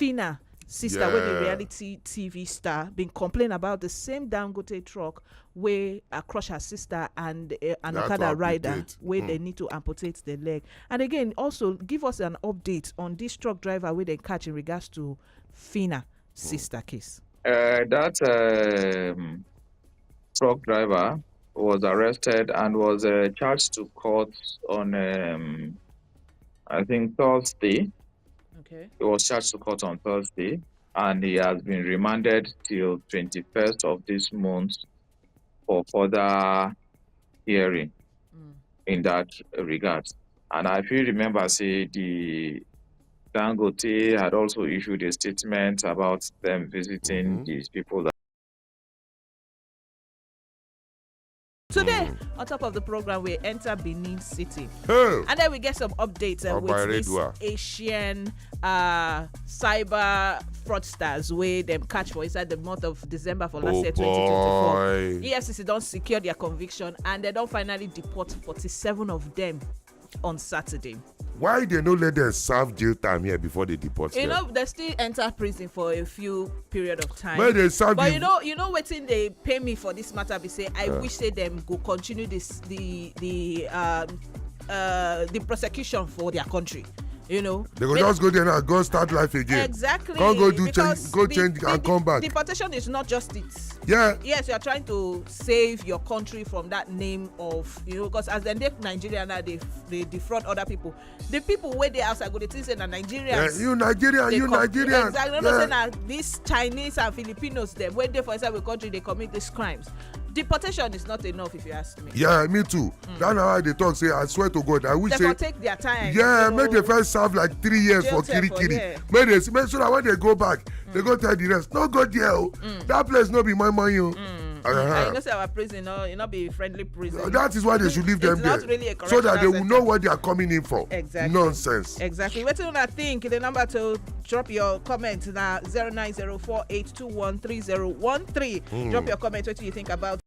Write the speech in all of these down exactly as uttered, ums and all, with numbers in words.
Fina sister, wey be reality T V star, bin complain about the same Dangote truck wey uh, crush her sister and uh, an Okada rider, wey dem need to amputate the leg. And again, also give us an update on this truck driver wey dem catch in regards to Fina sister case. Uh, that um, truck driver was arrested and was uh, charged to court on, um, I think, Thursday. Okay. He was charged to court on Thursday, and he has been remanded till twenty-first of this month for further hearing in that regard. And I feel remember say the Dangote had also issued a statement about them visiting these people. Today, on top of the program, we enter Benin City. Hey! And then we get some updates uh, with this Asian uh, cyber fraudsters wey dem catch for inside the month of December for last year, twenty twenty-four. E F C C don secure their conviction and they don finally deport forty-seven of them on Saturday. Why they no let them serve jail time here before they deport them? You know, they still enter prison for a few period of time. When they serve, but you know, you know wetin dey pain me for this matter be say I wish say them go continue this the the um uh the prosecution for their country. You know, they go just go there now, go start life again. Exactly. Can't go do change, go change and come back. Deportation is not justice. Yeah. Yes, you are trying to save your country from that name of, you know, because as dem dey Nigeria now, they they defraud other people. The people wey dey outside go dey think say na Nigerians. Yeah, you Nigerian, you Nigerian. Exactly. No, no, say na these Chinese and Filipinos dem wey dey for inside the country dey commit these crimes. Deportation is not enough, if you ask me. Yeah, me too. That na why I dey talk say I swear to God, I wish say dem take their time. Yeah, make they first serve like three years for Kirikiri. Make they make so that when they go back, they go tell the rest. No go there. That place no be my money. Uh-huh. You know say our prison, no, it not be friendly prison. That is why they should leave them there, so that they will know what they are coming in for. Exactly. Nonsense. Exactly. Wetin una think? The number to drop your comment na zero nine zero four eight two one three zero one three. Drop your comment. What do you think about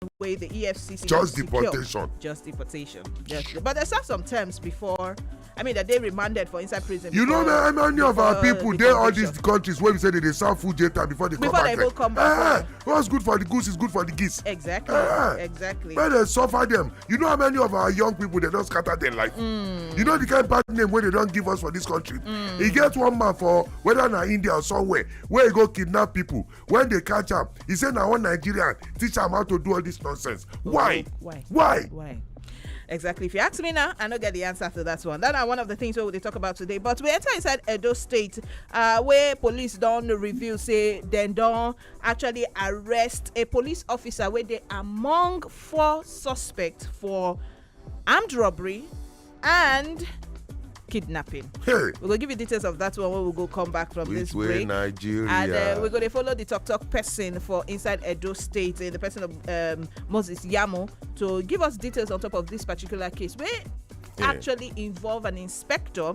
the way the E F C C just deportation? Just deportation. Just, but there's some terms before. I mean, that they remanded for inside prison. You know how many of our people dey all these countries where we say they dey serve full jail time before they come back? Before they come back. What's good for the goose is good for the geese. Exactly. Exactly. When they suffer them, you know how many of our young people they don't scatter their life. You know the kind bad name where they don't give us for this country. He gets one man for whether na India or somewhere where he go kidnap people. When they catch him, he say na one Nigerian teach him how to do all this nonsense. Why? Why? Why? Why? Exactly. If you ask me now, I no get the answer to that one. That are one of the things we will talk about today. But we enter inside Edo State, uh, where police don reveal say dem don actually arrest a police officer wey dey among four suspects for armed robbery and kidnapping. Hey. We go give you details of that one when we go come back from this break. Nigeria. And uh, we go to follow the talk talk person for inside Edo State, uh, the person of um, Moses Yamo, to give us details on top of this particular case. We actually involve an inspector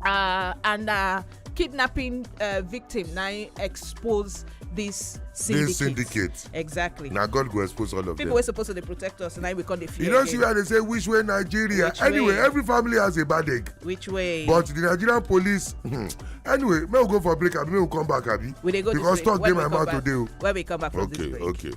uh, and uh, kidnapping uh, victim now expose this syndicate. This syndicate. Exactly. Now God go expose all of people them. People were supposed to protect us, and now we call the fear. You don't see why they say which way Nigeria. Which anyway, way? Every family has a bad egg. Which way? But the Nigerian police. Anyway, may we go for a break. Abi may we come back, abi? We dey go because talk dey my mouth today. When we come back from okay, this break. Okay.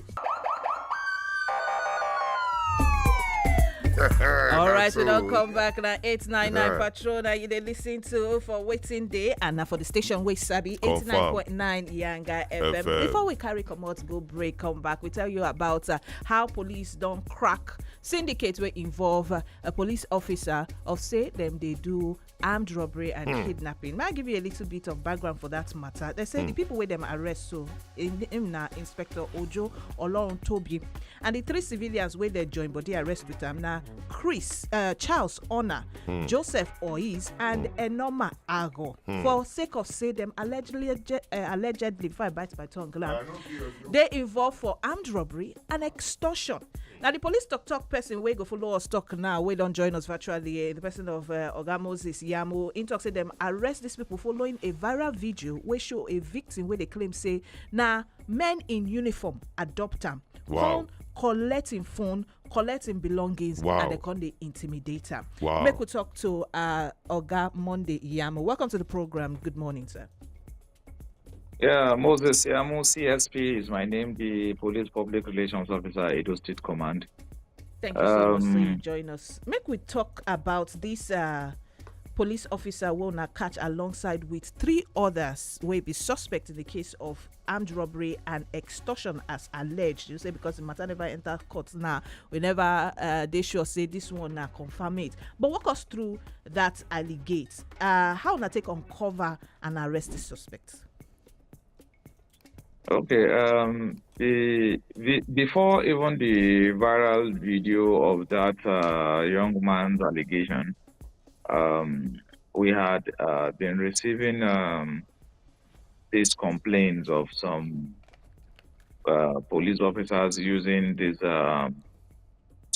All right, so we don't come back now. Eight nine nine Patrol. Now you dey listen to for waiting day, and now for the station we sabi eighty nine point nine Yanga F M. Before we carry come out, go break, come back. We tell you about uh, how police don't crack syndicate will involve uh, a police officer of say them they do armed robbery and kidnapping. May I give you a little bit of background for that matter? They say the people where them arrest so in him na Inspector Ojo Olorun Tobi, and the three civilians where they join body arrest with them na Chris, uh, Charles Honor, Joseph Ois, and Enoma Ago. For sake of say them allegedly, uh, allegedly, before I bite my tongue, they involved for armed robbery and extortion. Now the police talk talk person wey go follow us talk now, wey don join us virtually, eh, the person of uh, Oga Moses Yamo, in talk say them arrest these people following a viral video wey show a victim wey they claim say na men in uniform adopt am. Wow. Come collect him phone, collect him belongings, Wow. and they come dey intimidate am. Wow. Make we talk to uh, Oga Monday Iyamo. Welcome to the program. Good morning, sir. Yeah, Moses Yamu, C S P is my name, the Police Public Relations Officer, Edo State Command. Thank you so much. So you Um, join us. Make we talk about this uh, police officer wey una catch alongside with three others wey be suspect in the case of armed robbery and extortion as alleged. You say because the matter never enter court now, we never uh, dey sure say this one na confirm it. But walk us through that allegate. Uh, how una take uncover and arrest the suspect? Okay, um, the, the before even the viral video of that uh, young man's allegation, um, we had uh, been receiving um, these complaints of some uh, police officers using this um,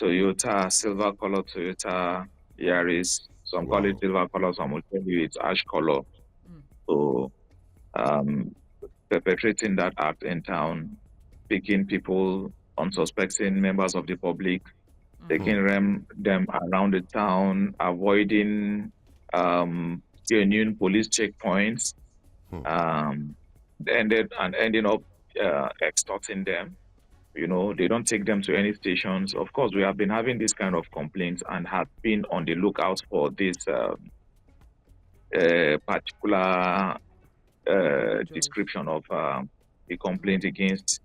Toyota, silver color Toyota Yaris. Some call it Wow. silver color, some will tell you it's ash color. So, um, perpetrating that act in town, picking people, unsuspecting members of the public, taking them, them around the town, avoiding um, genuine police checkpoints, um, ended and ending up uh, extorting them. You know, they don't take them to any stations. Of course, we have been having this kind of complaints and have been on the lookout for this um, uh, particular uh, description of um, the complaint against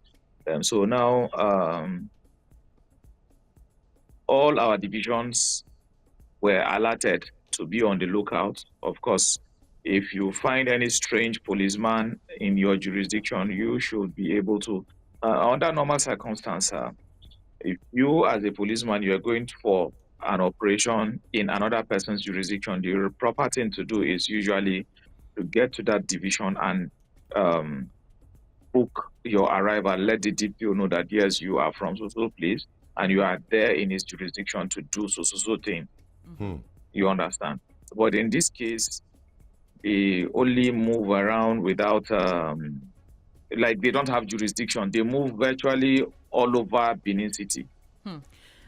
them. So now, um, all our divisions were alerted to be on the lookout. Of course, if you find any strange policeman in your jurisdiction, you should be able to, uh, under normal circumstance, uh, if you as a policeman, you are going for an operation in another person's jurisdiction, the proper thing to do is usually to get to that division and um, book your arrival. Let the D P O know that yes, you are from so so place and you are there in his jurisdiction to do so so so thing. Hmm. You understand? But in this case, they only move around without, um, like, they don't have jurisdiction. They move virtually all over Benin City.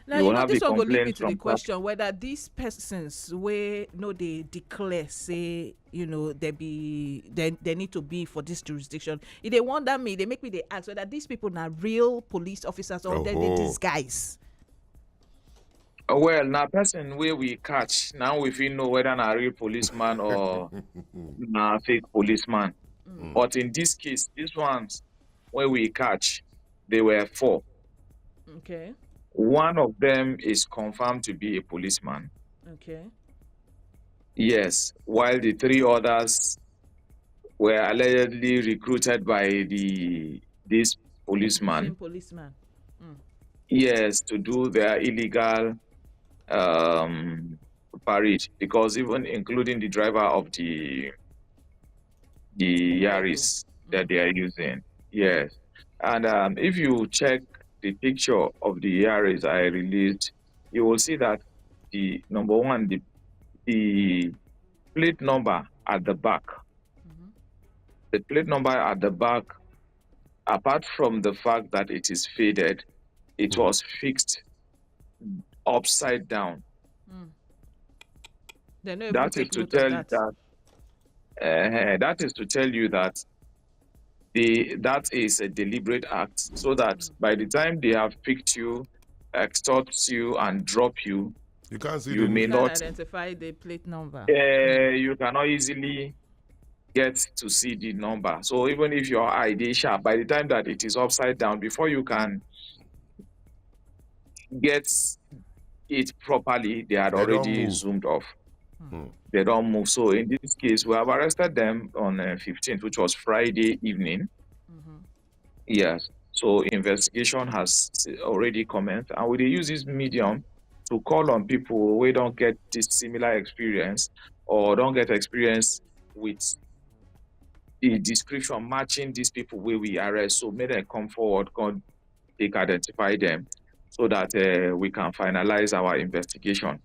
Now, You you will know, have this a one go lead me complaint to the from question whether these persons wey no dey declare say, you know, they be they, they need to be for this jurisdiction. If they wonder me, they make me they ask whether these people are real police officers or they, they Oho. disguise. Uh, Well, now person where we catch now, if you know whether na real policeman or na fake policeman. But in this case, these ones where we catch, they were four. Okay. One of them is confirmed to be a policeman. Okay. Yes, while the three others were allegedly recruited by the this Same policeman. Policeman. Yes, to do their illegal um, parade, because even including the driver of the the Yaris that they are using. Yes, and um, if you check the picture of the Yaris I released, you will see that the number one, the the plate number at the back, the plate number at the back, apart from the fact that it is faded, it was fixed upside down. They no even That is take to note of tell that. that uh, that is to tell you that the that is a deliberate act, so that by the time they have picked you, extort you, and drop you, You can't see you the may You not can identify the plate number. uh, you cannot easily get to see the number. So even if your I D sharp, by the time that it is upside down, before you can get it properly, they had They don't already move. Zoomed off. They don't move. So in this case, we have arrested them on uh, fifteenth, which was Friday evening. Yes. So investigation has already commenced, and we dey use this medium to call on people who don't get this similar experience or don't get experience with the description matching these people where we arrest. So make them come forward, come take identify them, so that uh, we can finalize our investigation.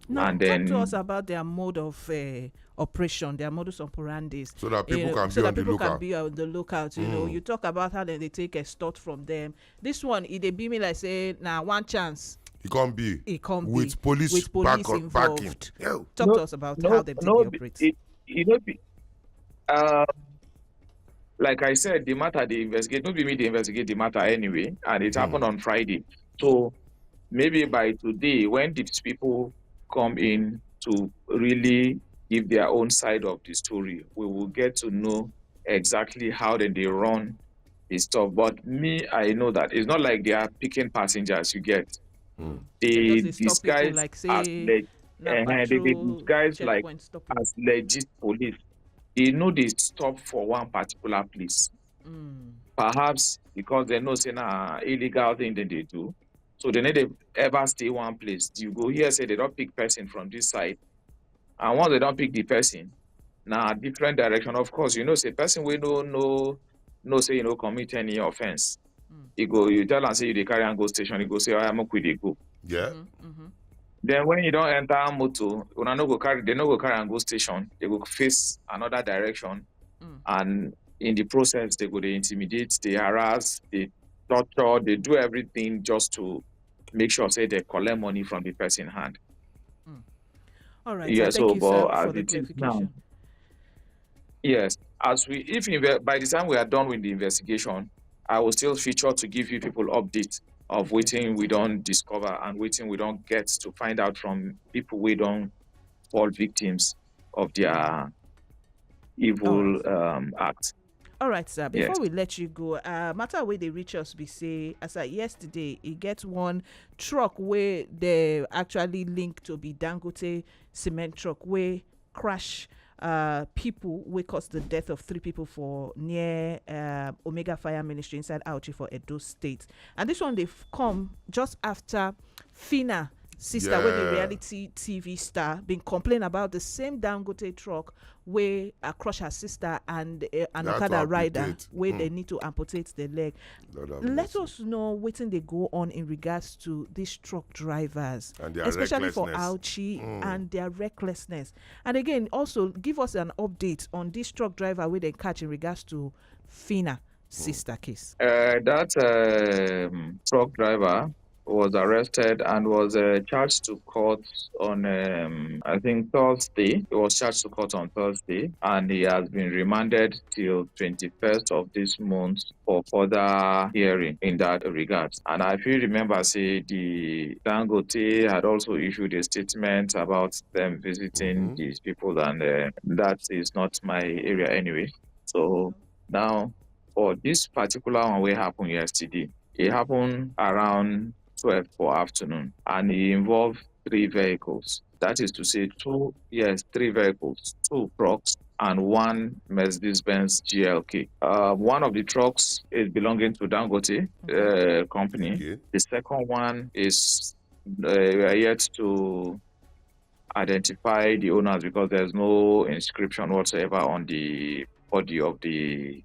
Now, And talk then to us about their mode of uh, operation, their modus operandi. So that people You know, can so be that on the people can lookout. be on the lookout. You know, you talk about how dem dey take extort from them. This one, e dey be me like say na one chance It can't be. e come be With police with police back on, backing. involved. Yo. Talk No, to us about no, how dem take no, dey be- operate. It, it no be. Um, like I said, the matter they investigate. No be me they investigate the matter anyway, and it happened on Friday. So maybe by today, when these people come in to really give their own side of the story, we will get to know exactly how then they run the stuff. But me, I know that it's not like they are picking passengers. You get They they just dey stop people disguise like as say leg, na eh, they dey patrol disguise like checkpoint stop you. as legit police. They know they stop for one particular place. Mm. Perhaps because they know say na illegal thing that they do, so they never ever stay one place. You go here say they don't pick person from this side, and once they don't pick the person, now different direction. Of course, you know say person we no no no say you know commit any offense. Mm. You go, you tell and say you dey carry and go station. You go say, "Oh, I'm okay, they go." Yeah. Mm-hmm. Then when you don't enter motor, una no go carry, they no go carry and go station. They go face another direction, Mm. and in the process, they go they intimidate, they harass, they torture, they do everything just to make sure say they collect money from the person hand. All right. Yeah, uh, so, thank you, but sir, as for the it is now, clarification. Yes, as we if inve- by the time we are done with the investigation, I will still feature to give you people update of waiting we don't discover and waiting we don't get to find out from people we don't fall victims of their evil um, act. All right, sir. Yes. Before we let you go, uh, matter where they reach us, we say as of yesterday, e get one truck where they actually linked to be Dangote cement truck where crash uh people wey cause the death of three people for near uh, Omega Fire Ministry inside Auchi for Edo State. And this one they come just after Fina sister, where the Yeah. reality T V star, been complain about the same Dangote truck where uh, crush her sister and uh, an That Okada one rider picked it. where Hmm. they need to amputate the leg. Lord have Let mercy. us know wetin dey go on in regards to these truck drivers, And their especially for recklessness. Auchi Mm. and their recklessness. And again, also give us an update on this truck driver wey dem catch in regards to Fina sister case. Uh, that um, truck driver was arrested and was uh, charged to court on, um, I think, Thursday. He was charged to court on Thursday, and he has been remanded till twenty-first of this month for further hearing in that regard. And I feel remember say the Dangote had also issued a statement about them visiting Mhm. these people, and uh, that is not my area anyway. So now, for this particular one wey happen yesterday, e happen around twelve for afternoon, and e involve three vehicles. That is to say, two, yes, three vehicles, two trucks and one Mercedes-Benz G L K. Uh, one of the trucks is belonging to Dangote uh, company. Okay. The second one is uh, we are yet to identify the owners because there's no inscription whatsoever on the body of the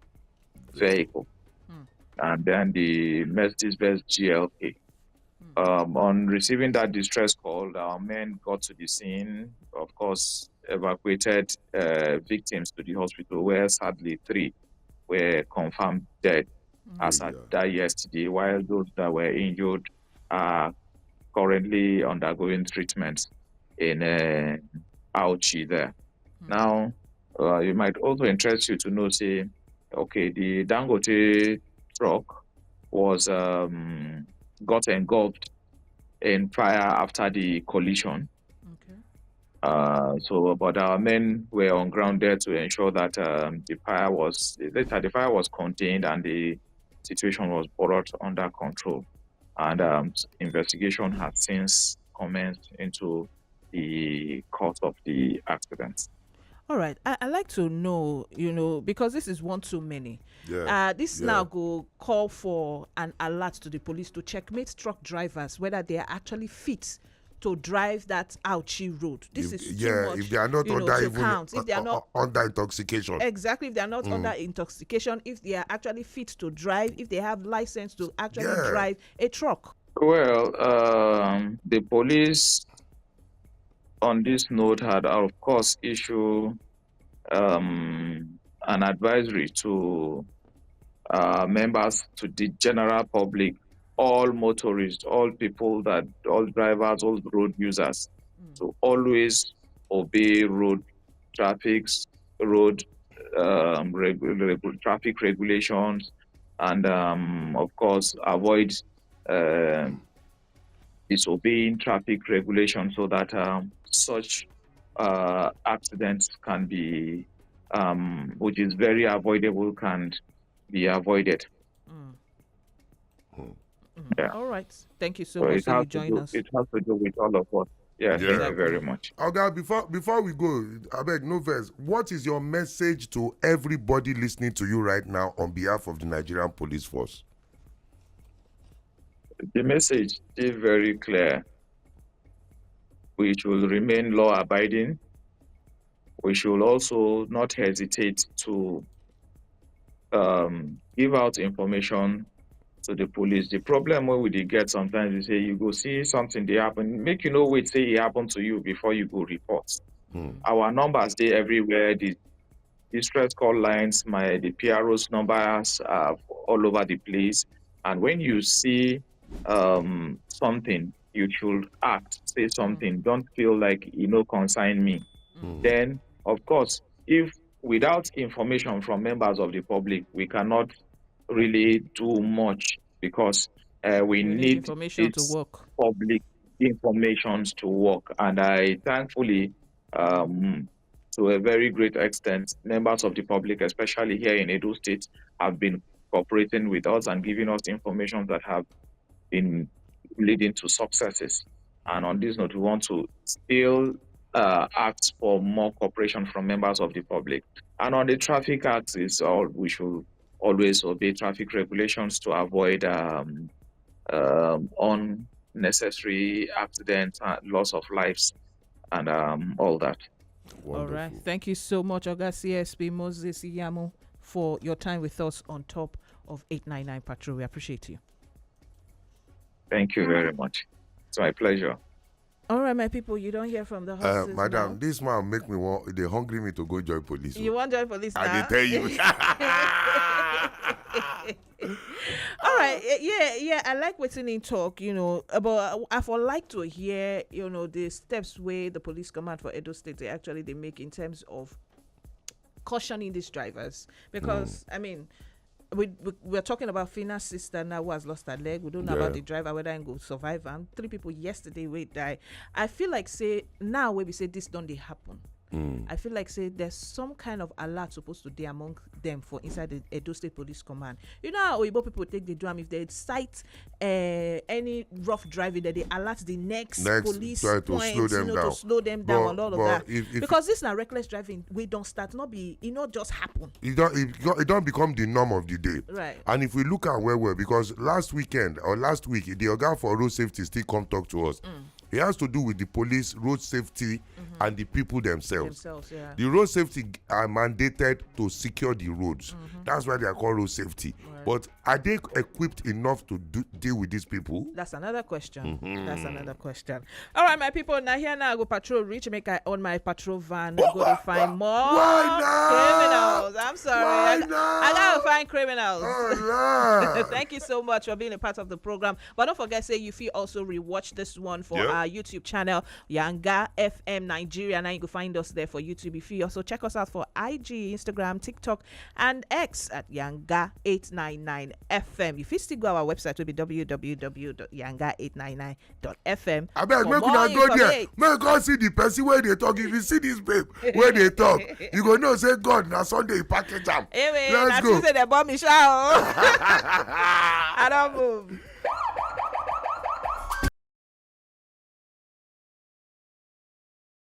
vehicle. Hmm. And then the Mercedes-Benz G L K. Um, on receiving that distress call, our men got to the scene, of course, evacuated uh, victims to the hospital, where sadly three were confirmed dead as Yeah. at that yesterday, while those that were injured are currently undergoing treatment in uh, Auchi there. Now, uh, it might also interest you to know, say, okay, the Dangote truck was um, got engulfed in fire after the collision. Okay. Uh, so, but our men were on ground there to ensure that um, the fire was later the fire was contained and the situation was brought under control. And um, investigation has since commenced into the cause of the accident. All right. I, I like to know, you know, because this is one too many. Yeah. Uh, this Yeah. now go call for an alert to the police to checkmate truck drivers whether they are actually fit to drive that Auchi road. This If- is too yeah, much, if they are not you know, under to even count. If they are uh, not uh, under intoxication. Exactly, if they are not under intoxication, if they are actually fit to drive, if they have license to actually Yeah. drive a truck. Well, um, the police on this note had, of course, issued um, an advisory to uh, members, to the general public, all motorists, all people that, all drivers, all road users, to always obey road traffic, road um, regu- regu- traffic regulations, and um, of course avoid um disobeying traffic regulations so that um, such uh, accidents can be, um, which is very avoidable, can be avoided. Yeah. All right. Thank you so So much. it So you has to join do. Us. It has to do with all of us. Yeah. Thank Yeah. you very much. Oga, before before we go, abeg no vex. What is your message to everybody listening to you right now on behalf of the Nigerian Police Force? The message is very clear. We should remain law abiding. We should also not hesitate to um, give out information to the police. The problem wey we dey get sometimes is say you go see something dey happen, make you no wait say e happen to you before you go report. Our numbers dey everywhere. The distress call lines, my the P R O's numbers are all over the place. And when you see um, something, you should act, say something. Don't feel like you know concern me. Then, of course, if without information from members of the public, we cannot really do much because uh, we We need need information to this work. public informations to work. And I thankfully, um, to a very great extent, members of the public, especially here in Edo State, have been cooperating with us and giving us information that have been leading to successes. And on this note, we want to still uh, ask for more cooperation from members of the public. And on the traffic axis, all, we should always obey traffic regulations to avoid um, um, unnecessary accidents, uh, loss of lives, and um, all that. All right. Thank you so much, Oga C S P Moses Iyamu, for your time with us on top of eight nine nine Patrol. We appreciate you. Thank you very much. It's my pleasure. All right, my people, you don't hear from the Uh, horses. madam, Now. This man make me want. They hungry me to go join police. You want join police I now? Dey tell you. All right, y- yeah, yeah. I like what's in talk, you know, uh, but I, I for like to hear, you know, the steps where the police command for Edo State they actually they make in terms of cautioning these drivers because I mean. We, we we're talking about Fina's sister now who has lost her leg. We don't know Yeah. about the driver whether he go survive. And three people yesterday will die. I feel like say now where we say this don't they happen. I feel like say there's some kind of alert supposed to be among them for inside the Edo State Police Command. You know how Oyibo people take the drum if they sight uh, any rough driving that they alert the next, Next, police try to point, slow them you know, down. to slow them But- down and all of but that. if- if- Because this now reckless driving, we don't start not be it not just happen. It don't it, don't- it don't become the norm of the day. Right. And if we look at well well, because last weekend or last week, the oga for road safety still come talk to us. It has to do with the police, road safety, and the people themselves. Themselves, yeah. The road safety are mandated to secure the roads. That's why they are called road safety. But are they equipped enough to do, deal with these people? That's another question. That's another question. All right, my people. Now here now I go patrol reach, make I own my patrol van. Go to find more Why not? criminals. I'm sorry. Why I, not? I gotta find criminals. Oh, Lord. Thank you so much for being a part of the program. But don't forget, say you feel also rewatch this one for Yep. our YouTube channel, Yanga F M Nigeria. Now you can find us there for YouTube. If you also check us out for I G, Instagram, TikTok, and X at Yanga eight nine nine F M. If you still go our website, will be w w w dot yanga eight nine nine dot f m. I beg, For make more una go there. information. Make God see the person where they talk. If you see this babe where they talk, you go know say God na Sunday he package am. Anyway, Let's that's go. Tuesday the bomb show. I don't move.